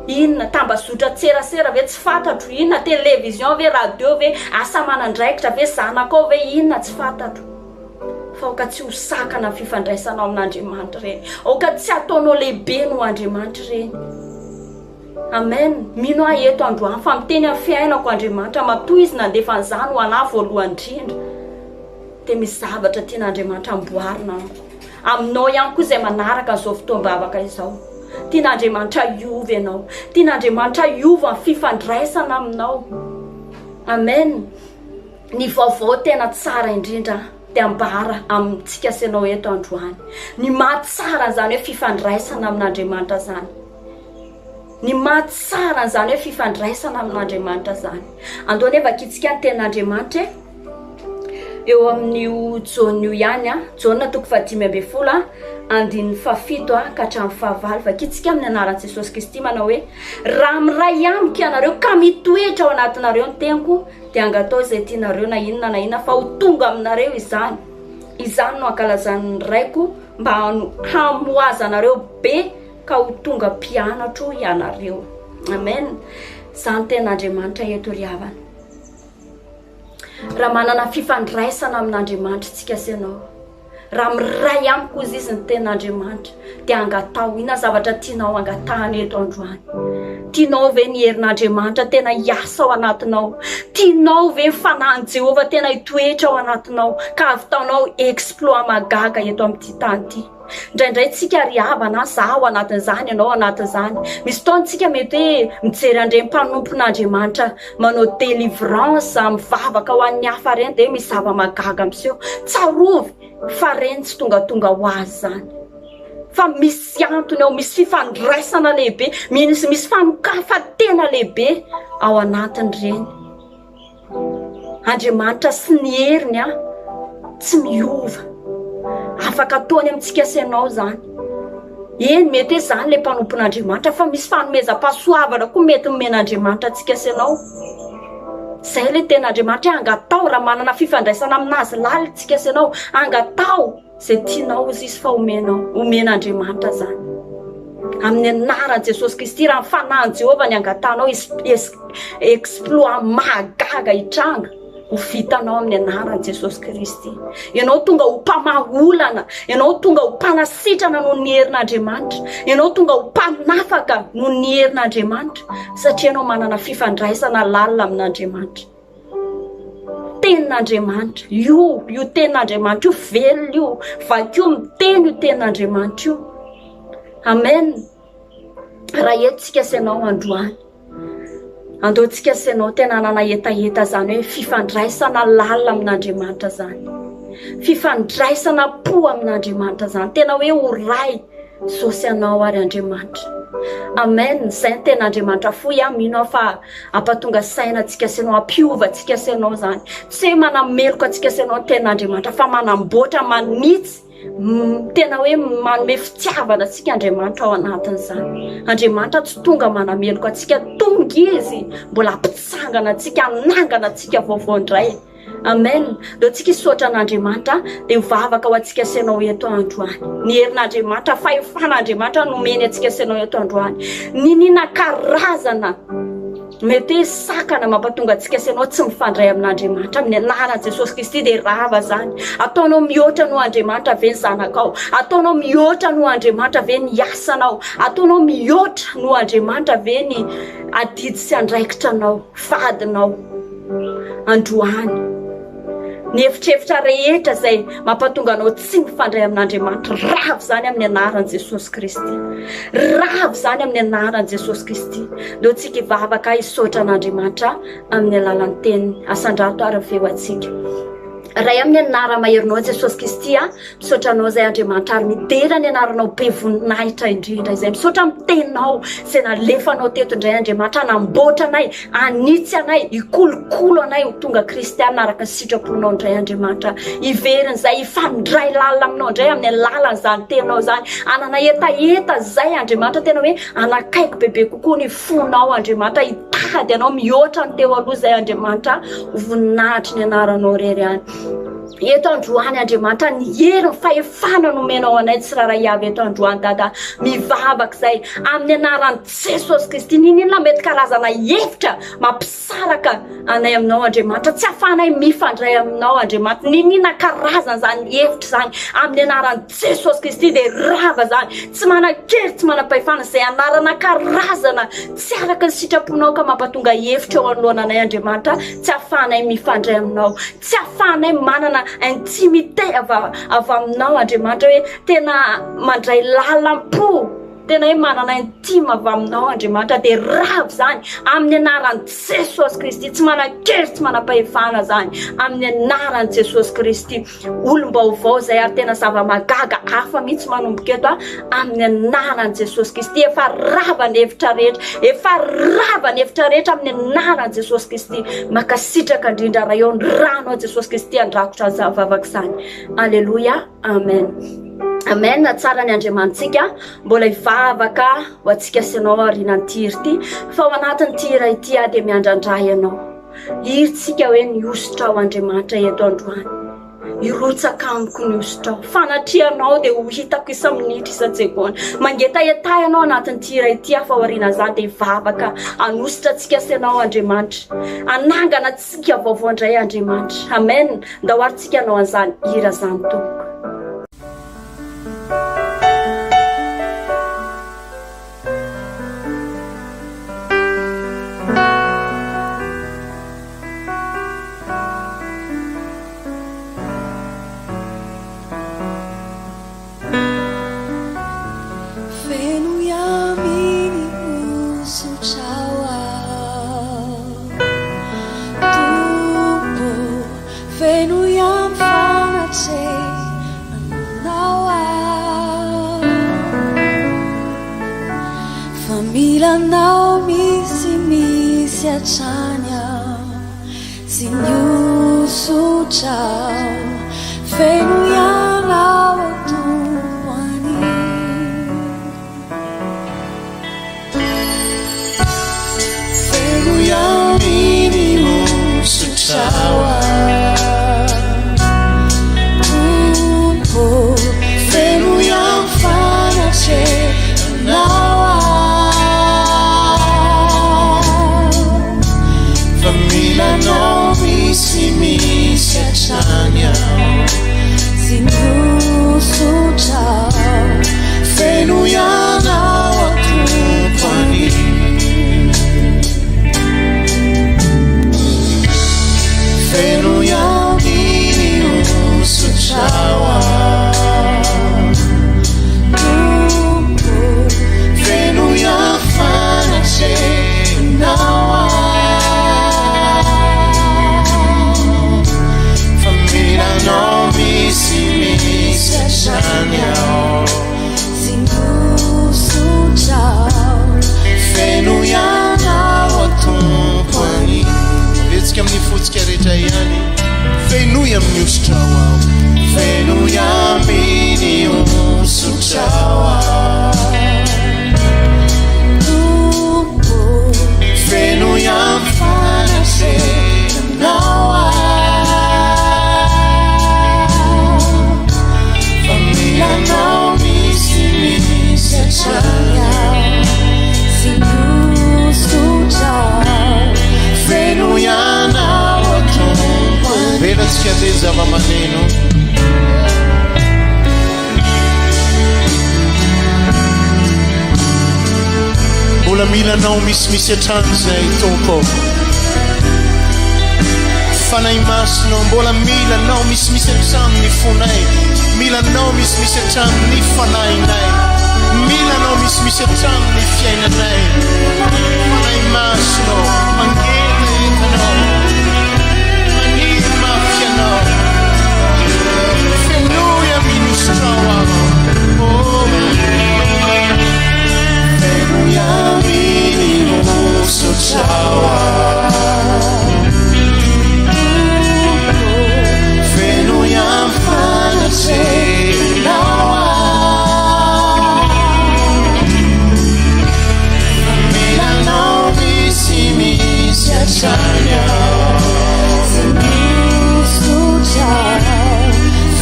Inona? Tambazotran-tserasera ve? Tsy fantatro. Inona? Télévision ve? Radio ve? Asa aman'andraikitra ve? Zanakao ve? Inona? Tsy fantatro. Fa aoka tsy ho sakana ny fifandraisanao amin'Andriamanitra ireny. Aoka tsy hataonao lehibe noho Andriamanitra ireny. Amen. Mino aho eto androany fa miteny amin'ny fiainako Andriamanitra matoa Izy nandefa an'izany ho an'ahy voalohany indrindra. Dia misy zavatra tian'Andriamanitra amboarina amiko. Aminao ihany koa izay manaraka an'izao fotoam-bavaka izao. Tian'Andriamanitra hiova ianao. Tian'Andriamanitra hiova ny fifandraisana aminao. Amen. Ny vaovao tena tsara indrindra dia ambara amintsika sy ianao eto androany. Ny mahatsara an'izany hoe fifandraisana amin'Andriamanitra izany. Ny mahatsara an'izany hoe fifandraisana amin'Andriamanitra izany. Andao anie vakintsika ny tenin'Andriamanitra e. Eo amin'io Jaona io ihany, Jaona toko faha-15, andininy fahafito ka hatramin'ny fahavalo. Vakintsika amin'ny anaran'i Jesosy Kristy manao hoe, Raha miray amiko ianareo ka mitoetra ao anatinareo ny teniko, dia angatao izay tianareo na inona na inona fa ho tonga aminareo izany. Izany no ankalazan'ny Raiko mba hamoazanareo be ka ho tonga mpianatro ianareo. Amen. Izany tenin'Andriamanitra eto ry havana. Raha manana fifandraisana amin'Andriamanitra isika sy ianao, raha miray amiko hozy izy ny tenin'Andriamanitra, dia angataho inona zavatra tianao angatahana eto androany. Tianao ve ny herin'Andriamanitra tena hiasa ao anatinao? Tianao ve ny fanahin'i Jehovah tena hitoetra ao anatinao ka hahavitanao exploit mahagaga eto amin'ity tany ity? Indraindray tsika ry havana, za ao anatin'izany, ianao ao anatin'izany. Misy fotoana tsika mety hoe mijery an'ireny mpanompon'Andriamanitra manao délivrance, mivavaka ho an'ny hafa ireny dia misy zava-mahagaga miseho. Tsarovy fa ireny tsy tongatonga ho azy izany. Fa misy antony ao, misy fifandraisana lehibe, misy misy fanokafan-tena lehibe ao anatin'ireny. Andriamanitra sy ny heriny an, tsy miova. Afaka ataony amintsika sy ianao izany. Eny, mety hoe izany ilay mpanompon'Andriamanitra, fa misy fanomezam-pahasoavana koa mety nomen'Andriamanitra antsika sy ianao. Izay ilay tenin'Andriamanitra hoe angataho raha manana fifandraisana aminazy lalina isika sy ianao, angataho. Izay tianao hozy izy fa omenao, omen'Andriamanitra izany. Amin'ny anaran'i Jesosy Kristy, raha ny fanahin'i Jehovah ny angatahanao, hisy exploit mahagaga hitranga. Ho vitanao amin'ny anaran'i Jesosy Kristy. Ianao tonga ho mpamaha olana, ianao tonga ho mpanasitrana noho ny herin'Andriamanitra, ianao tonga ho mpanafaka noho ny herin'Andriamanitra, satria ianao manana fifandraisana lalina amin'Andriamanitra. Tenin'Andriamanitra, io, io tenin'Andriamanitra io velona io, vakio miteny io tenin'Andriamanitra io. Amen. Raha eto tsika sy ianao androany, andao tsika sy ianao tena hanana hetaheta izany hoe fifandraisana lalina amin'Andriamanitra izany. Fifandraisana po amin'Andriamanitra izany. Tena hoe ho ray zo sy anao ary Andriamanitra. Amen. Izay ny tena Andriamanitra fohy aho mino aho fa hampatonga saina antsika sy ianao, hampiova antsika sy ianao izany. Tsy hoe manameloka antsika sy ianao ny tena Andriamanitra fa manamboatra, manitsy Tena hoe manome fitiavana antsika Andriamanitra ao anatin'izany. Andriamanitra tsy tonga manameloka antsika, tonga Izy mbola hampitsangana antsika, hanangana antsika vaovao indray. Amen. Ndao tsika hisaotra an'Andriamanitra dia hivavaka ho antsika sy ianao eto androany. Ny herin'Andriamanitra, fahefan'Andriamanitra nomeny antsika sy ianao eto androany. Niniana karazana Mety hoe sakana mampatonga antsika sy ianao tsy mifandray amin'Andriamanitra. Amin'ny anaran'i Jesosy Kristy dia rava izany. Ataonao mihoatra noho Andriamanitra ve ny zanakao? Ataonao mihoatra noho Andriamanitra ve ny asanao? Ataonao mihoatra noho Andriamanitra ve ny adidy sy andraikitra anao, vadinao androany? Ny efitrefitra rehetra izay mampatonga anao tsy mifandray amin'Andriamanitra, rava izany amin'ny anaran'i Jesosy Kristy. Rava izany amin'ny anaran'i Jesosy Kristy. Ndao tsika hivavaka hisaotra an'Andriamanitra amin'ny alalan'ny teniny. Asandrato ary ny feo antsika. Ray amin'ny anara-maherinao Jesosy Kristy a, misaotra anao izay Andriamanitra ary midera ny anaranao be voninahitra indrindra izay. Misaotra amin'ny teninao izay nalefanao teto indray Andriamanitra hanamboatra anay, hanitsy anay, hikolokolo anay ho tonga kristiana araka ny sitraponao indray Andriamanitra. Hiverina izay, hifandray lalina aminao indray amin'ny alalan'izany teninao izany. Hanana hetaheta izay Andriamanitra tena hoe hanakaiky bebe kokoa ny fonao Andriamanitra, hitady anao mihoatra ny teo aloha izay Andriamanitra, ho voninahitry ny anaranao irery ihany. Eto androany Andriamanitra ny hery ny fahefana nomenao anay tsirairay avy eto androany Dada mivavaka izay amin'ny anaran'i Jesosy Kristy n'inon'inona mety karazana hevitra mampisaraka anay aminao Andriamanitra tsy ahafahanay mifandray aminao Andriamanitra n'inon'inona karazana izany hevitra izany amin'ny anaran'i Jesosy Kristy dia rava izany tsy manan-kery tsy manam-pahefana izay anarana karazana tsy araka ny sitraponao ka mampatonga hevitra eo anoloana anay Andriamanitra tsy ahafahanay mifandray aminao Tsy ahafahanay manana intimité avy avy aminao Andriamanitra hoe tena mandray lalam-po, tena hoe manana intime avy aminao Andriamanitra dia rava izany amin'ny anaran'i Jesosy Kristy, tsy manan-kery tsy manam-pahefana izany amin'ny anaran'i Jesosy Kristy. Olom-baovao izay ary tena zava-mahagaga hafa mihitsy manomboka eto amin'ny anaran'i Jesosy Kristy. Efa rava ny hevitra rehetra, efa rava ny hevitra rehetra amin'ny anaran'i Jesosy Kristy. Mankasitraka indrindra Ray eo ny ranao Jesosy Kristy handrakotra an'izany vavaka izany. Aleloia, amen. Amen, tsara ny Andriamanitsika. Mbola hivavaka ho antsika sy ianao aorianan'ity hira ity. Fa ao anatin'ity hira ity aho dia miandrandra ianao. Hirintsika hoe ny hosotra ao Andriamanitra eto androany. Hirotsaka amiko ny hosotrao. Fanatrehanao dia ho hitako isa-minitra, isa-tsegoana. Mangetaheta ianao anatin'ity hira ity aho fa aorianan'izany dia hivavaka hanositra antsika sy ianao Andriamanitra. Hanangana antsika vaovao indray Andriamanitra. Amen. Ndao ary tsika hanao an'izany hira izany tompoko. Fenoy aminy hosotrao aho Tompo Fenoy amin'ny fanatrehanao aho Fa mila anao misimisy hatrany aho Tsy ny hosotrao Feno ianao Tompo anio Feno ihany ny hosotrao Tompo Feno ihany fanatrehanao Fa mila anao misimisy. Mbola mila anao misimisy hatrany izay Tompo. Fanahy Masina mbola mila anao misimisy hatrany ny fonay. Mila anao misimisy hatrany ny fanahinay. Mila anao misimisy hatrany ny fiainanay. Fanahy Masina mangetaheta anao. Maniry mafy anao. Fenoy amin'ny hosotrao aho. Oh. Fenoy amin'ny hosotrao aho. Fenoy amin'ny fanatrehanao aho. Mila anao misimisy hatrany aho.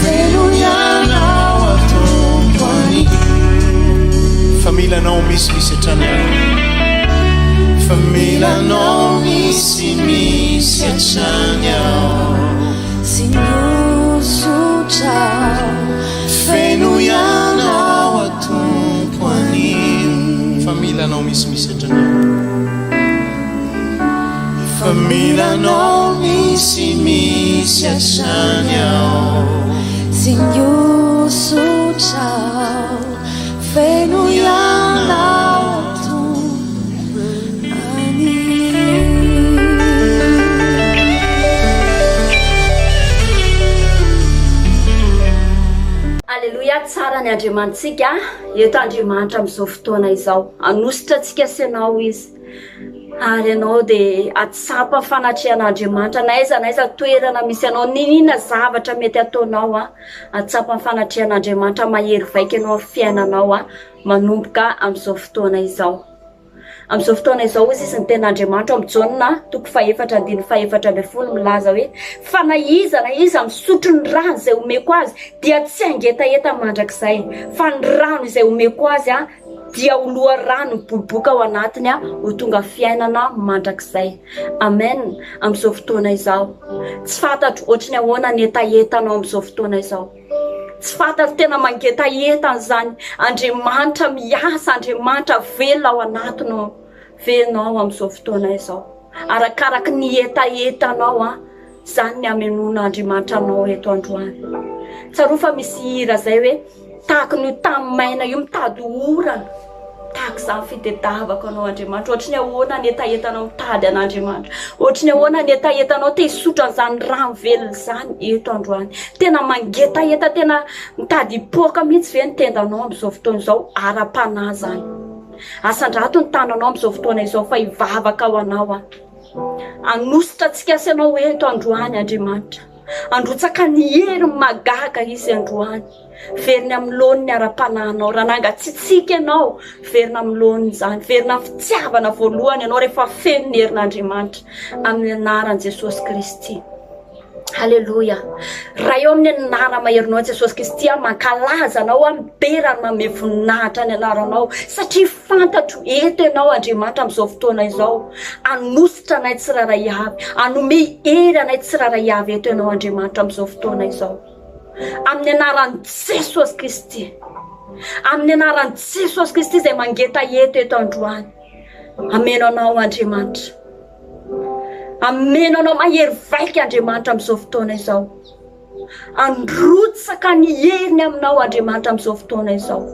Fenoy anao aho Tompo anio. Fa mila anao misimisy hatrany aho. Fa mila anao misimisy hatrany aho. Fenoy anao aho Tompo anio. Fa mila anao misimisy hatrany aho. Fa mila anao misimisy hatrany aho. Fenoy anao Tompo anio. Aleloia tsara ny Andriamanitsika eto Andriamanitra amin'izao fotoana izao hanositra antsika sy ianao izy ary ianao dia hatsapa fanatrehan'Andriamanitra na aiza na aiza toerana misy anao n'inona zavatra mety ataonao a Hahatsapa ny fanatrehan'Andriamanitra mahery vaika ianao amin'ny fiainanao manomboka amin'izao fotoana izao. Amin'izao fotoana izao hozy izy ny tenin'Andriamanitra ao amin'ny Jaona toko fahefatra andininy fahefatra ambin'ny folo milaza hoe fa na iza na iza misotro ny rano izay omeko azy dia tsy hangetaheta mandrakizay fa ny rano izay omeko azy dia ho loharano miboiboika ao anatiny ho tonga fiainana mandrakizay. Amen amin'izao fotoana izao. Tsy fantatro ohatry ny ahoana ny hetahetanao amin'izao fotoana izao. Tsy fantatro tena mangetaheta an'izany Andriamanitra miasa, Andriamanitra velona ao anatinao ve ianao amin'izao fotoana izao. Arakaraky ny hetahetanao an, izany ny hamenoan'Andriamanitra anao eto androany. Tsarovy fa misy hira izay hoe Tahaka an'io tany maina io mitady orana. Tahaka izany fitedavako anao Andriamanitra. Ohatry ny ahoana ny hetahetanao mitady an'Andriamanitra. Ohatry ny ahoana ny hetahetanao te hisotra an'izany rano velona izany eto androany. Tena mangetaheta, tena mitady hipoaka mihitsy ve ny tendanao amin'izao fotoana izao ara-panahy izany. Asandrato ny tananao amin'izao fotoana izao fa hivavaka ho anao aho. Hanositra antsika sy anao eto androany Andriamanitra. Handrotsaka ny heriny mahagaga Izy androany. Verina amin'ny laoniny ara-panahinao. Raha nangatsiatsiaka ianao, verina amin'ny laoniny izany. Verina amin'ny fitiavana voalohany ianao rehefa feno ny herin'Andriamanitra. Amin'ny anaran'i Jesosy Kristy. Aleloia. Ray eo amin'ny anara maherinao Jesosy Kristy aho mankalaza anao aho midera ary manome voninahitra ny anaranao satria fantatro eto ianao Andriamanitra amin'izao fotoana izao. Hanositra anay tsirairay avy, hanome hery anay tsirairay avy eto ianao Andriamanitra amin'izao fotoana izao. Amin'ny anaran'i Jesosy Kristy. Amin'ny anaran'i Jesosy Kristy izay mangetaheta eto androany. Ameno anao Andriamanitra. Ameno anao mahery vaika Andriamanitra amin'izao fotoana izao. Androtsaka ny heriny aminao Andriamanitra amin'izao fotoana izao.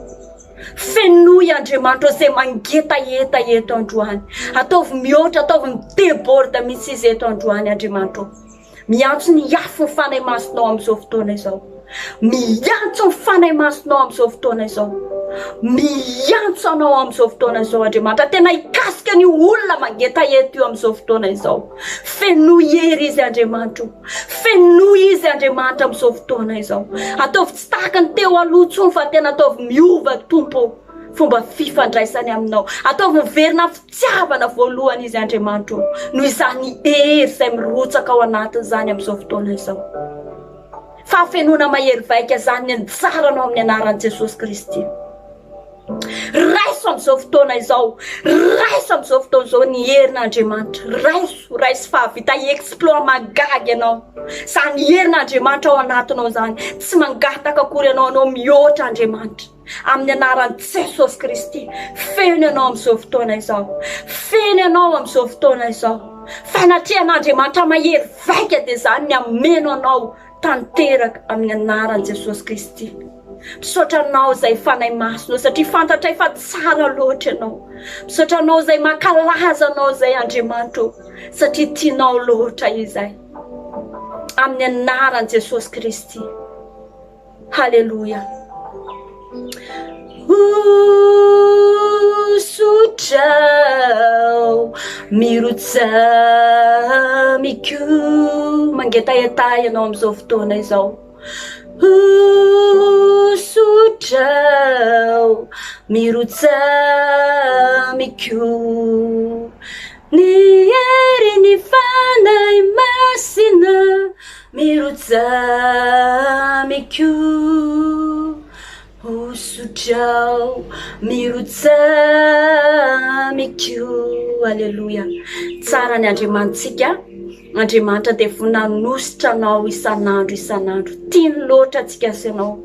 Fenoy Andriamanitra izay mangetaheta eto androany. Ataovy mihoatra, ataovy mideborde mihitsy izy eto androany Andriamanitra. Miantso ny afo ny Fanahy Masinao amin'izao fotoana izao. Miantso ny Fanahy Masinao amin'izao fotoana izao. Miantso anao amin'izao fotoana izao Andriamanitra. Tena hikasika an'io olona mangetaheta io amin'izao fotoana izao. Fenoy hery izy Andriamanitra o. Fenoy izy Andriamanitra amin'izao fotoana izao. Ataovy tsy tahaka ny teo aloha intsony fa tena ataovy miova Tompo o. Fomba fifandraisany aminao. Ataovy miverina Fitiavana voalohany Izy Andriamanitra ô, noho izany hery izay mirotsaka ao anatin'izany amin'izao fotoana izao. Fahafenoana mahery vaika izany ny anjaranao amin'ny anaran'i Jesosy Kristy. Raiso amin'izao fotoana izao, raiso amin'izao fotoana izao ny herin'Andriamanitra. Raiso, raiso fahavita exploit mahagaga ianao. Izany herin'Andriamanitra ao anatinao izany, tsy mangataka akory ianao, anao mihoatra Andriamanitra. Amin'ny anaran'i Jesosy Kristy, feno ianao amin'izao fotoana izao. Feno ianao amin'izao fotoana izao. Fanatrehan'Andriamanitra mahery vaika dia izany ny hameno anao tanteraka amin'ny anaran'i Jesosy Kristy. Misaotra anao izay Fanahy Masina satria fantatray fa tsara loatra ianao. Misaotra anao izay mankalaza anao izay Andriamanitra o, satria tianao loatra izay. Amin'ny anaran'i Jesosy Kristy. Haleloia. Hosotrao mirotsa amiko. Mangetaheta ianao amin'izao fotoana izao. Hosotrao mirotsa amiko. Ny herin'ny Fanahy Masina mirotsa amiko. Hosotrao mirotsa amiko. Aleloia. Tsara ny Andriamanitsika. Andriamanitra dia vonona hanositra anao isan'andro isan'andro. Tiany loatra antsika sy ianao.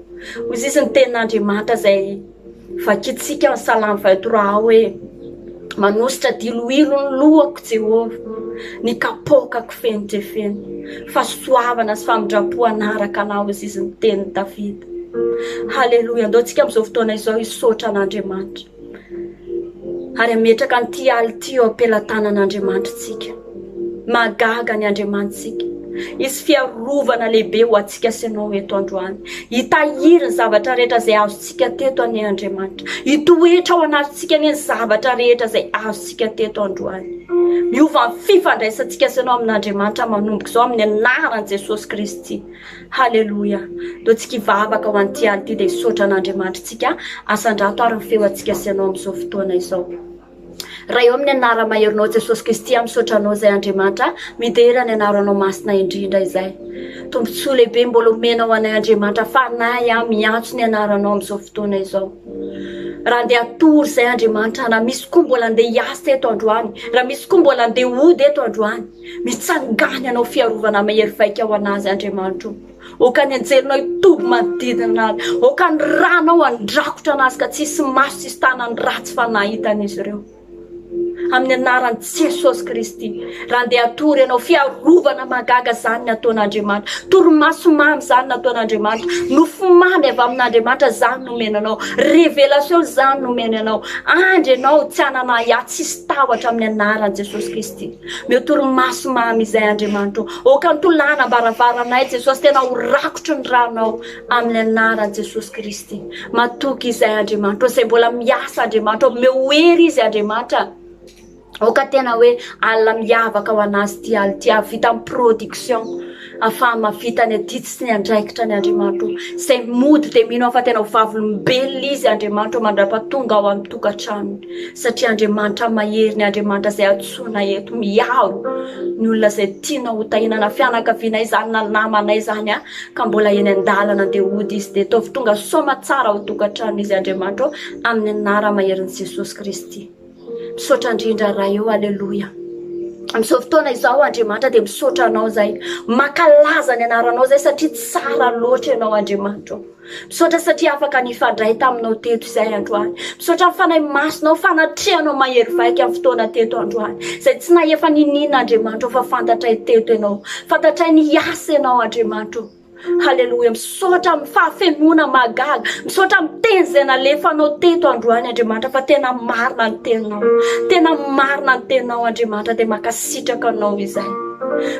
Hoy izy ny tenin'Andriamanitra izay Vakintsika ny Salamo 23 ao hoe, Manositra diloilo ny lohako Jehovah, ny kapoakako feno dia feno. Fahasoavana sy famindram-po hanaraka anao, hoy izy ny tenin'i Davida. Haleloia! Andao tsika amin'izao fotoana izao hisaotra an'Andriamanitra. Ary hametraka an'ity aly ity eo am-pelatanan'Andriamanitra tsika. Mahagaga ny Andriamanitsika. Hisy fiarovana lehibe ho antsika sy ianao eto androany. Hitahiry ny zavatra rehetra izay azontsika teto anie Andriamanitra. Hitoetra ao anatintsika anie ny zavatra rehetra izay azontsika teto androany. Miova ny fifandraisantsika sy ianao amin'Andriamanitra manomboka izao amin'ny anaran'i Jesosy Kristy. Haleloia. Ndao tsika hivavaka ho an'ity aly ity dia hisaotra an'Andriamanitra tsika. Asandrato ary ny feo antsika sy ianao amin'izao fotoana izao. Ray eo amin'ny anara-maherinao Jesosy Kristy aho misaotra anao izay Andriamanitra midera ny anaranao masina indrindra izay. Tombontsoa lehibe mbola omenao anay Andriamanitra fanahy aho miantso ny anaranao amin'izao fotoana izao. Raha andeha hatory izay Andriamanitra na misy koa mbola andeha hiasa eto androany, raha misy koa mbola andeha hody eto androany, mitsangana ianao fiarovana mahery vaika ho anazy Andriamanitro. Aoka ny anjelinao hitoby manodidina azy. Aoka ny ranao handrakotra anazy ka tsy hisy maso tsy hisy tanan'ny ratsy fanahy hitan'izy ireo. Amin'ny anaran'i Jesosy Kristy. Raha andeha hatory ianao, fiarovana mahagaga izany ny ataon'Andriamanitra. Torimaso mamy izany ny ataon'Andriamanitra. Nofo mamy avy amin'Andriamanitra izany no omeny anao. Révélation izany no omeny anao. Andry ianao tsy hanana ahiahy, tsy hisy tahotra amin'ny anaran'i Jesosy Kristy. Meo torimaso mamy izay Andriamanitra o. Aoka ny tolàna am-baravaranay Jesosy tena ho rakotry ny ranao amin'ny anaran'i Jesosy Kristy. Matoky izay Andriamanitra o, izay mbola miasa Andriamanitra o, meo hery izy Andriamanitra. Aoka tena hoe alina miavaka ho anazy ity alina ity, hahavita ny production, ahafaha mahavita ny adidy sy ny andraikitra ny Andriamanitra o. Izay mody dia mino aho fa tena ho vavolombelona izy Andriamanitra o mandrapatonga ao amin'ny tokantranony. Satria Andriamanitra mahery ny Andriamanitra izay antsoina eto miaro ny olona izay tianao ho tahiana na fianakavianay izany na namanay izany a ka mbola eny an-dalana andeha hody izy dia ataovy tonga soma tsara ao tokantrano izy Andriamanitra ô amin'ny anara-maherin'i Jesosy Kristy. Misaotra indrindra Ray ô Aleloia. Amin'izao fotoana izao Andriamanitra dia misaotra anao izay mankalaza ny anaranao izay satria tsara loatra ianao Andriamanitra ô. Misaotra satria afaka nifandray taminao teto izay androany. Misaotra ny Fanahy Masinao fanatrehanao mahery vaika ny fotoana teto androany. Izay tsy nahefa niniana Andriamanitra fa fantatray teto ianao. Fantatray niasa ianao Andriamanitra. Haleloia. Misaotra amin'ny fahafenoana mahagaga. Misaotra amin'ny teny izay nalefanao teto androany Andriamanitra fa tena marina ny teninao. Tena marina ny teninao Andriamanitra dia mankasitraka anao izay.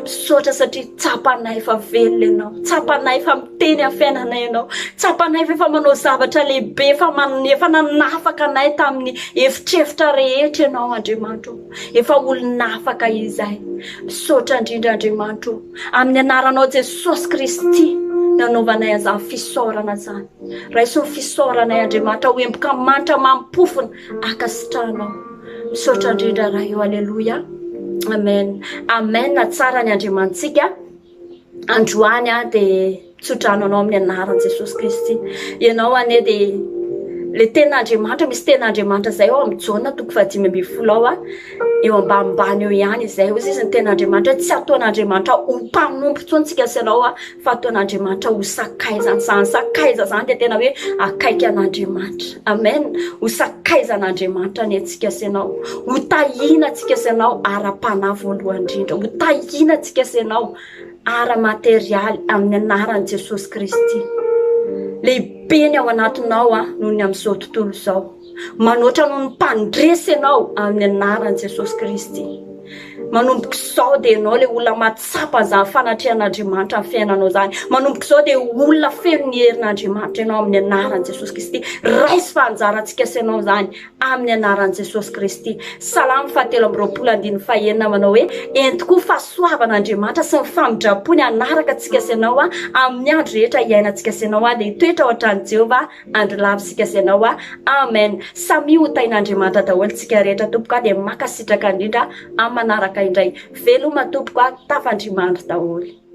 Misaotra satria tsapanay fa velona ianao. Tsapanay fa miteny amin'ny fiainanay ianao. Tsapanay fa efa manao zavatra lehibe, efa efa nanafaka anay tamin'ny efitrefitra rehetra ianao Andriamanitra o. Efa olon'afaka izay. Misaotra indrindra Andriamanitra o. Amin'ny anaranao Jesosy Kristy nanaovanay an'izany fisaorana izany. Raiso ny fisaoranay Andriamanitra ho emboka manitra mampofona ankasitrahanao. Misaotra indrindra Ray o. Aleloia. Amen. Amen. Tsara ny Andriamanitsika. Androany aho dia tsodrano anao amin'ny anaran'i Jesosy Kristy. Ianao anie dia Le tenin'Andriamanitra, misy tenin'Andriamanitra izay ao amin'ny Jaona toko faha-15 ao a, eo ambanimbany eo ihany izay, hoy izy ny tenin'Andriamanitra hoe tsy ataon'Andriamanitra ho mpanompo intsony tsika sy ianao a, fa ataon'Andriamanitra ho sakaizany. Izany sakaiza izany dia tena hoe akaiky an'Andriamanitra. Amen. Ho sakaizan'Andriamanitra anie tsika sy ianao. Ho tahiana tsika sy ianao ara-panahy voalohany indrindra. Ho tahiana tsika sy ianao ara-materialy amin'ny anaran'i Jesosy Kristy. Lehibe ny ao anatinao a noho ny amin'izao tontolo izao. Manoatra noho ny mpandresy ianao amin'ny anaran'i Jesosy Kristy. Manomboka izao dia ianao ilay olona mahatsapa an'izany fanatrehan'Andriamanitra amin'ny fiainanao izany. Manomboka izao dia olona feno ny herin'Andriamanitra ianao amin'ny anaran'i Jesosy Kristy. Raiso fa anjarantsika sy ianao izany amin'ny anaran'i Jesosy Kristy. Salamo fahatelo amby roapolo andininy fahenina manao hoe, Eny tokoa fahasoavan'Andriamanitra sy ny famindram-pony hanaraka antsika sy ianao amin'ny andro rehetra iainantsika sy ianao dia hitoetra ao an-tranon'i Jehovah andro lava isika sy ianao. Amen. Samia ho tahin'Andriamanitra daholo tsika rehetra tompoko a dia mankasitraka indrindra amin'ny manaraka indray. Veloma tompoko a, tafandrimandry daholo.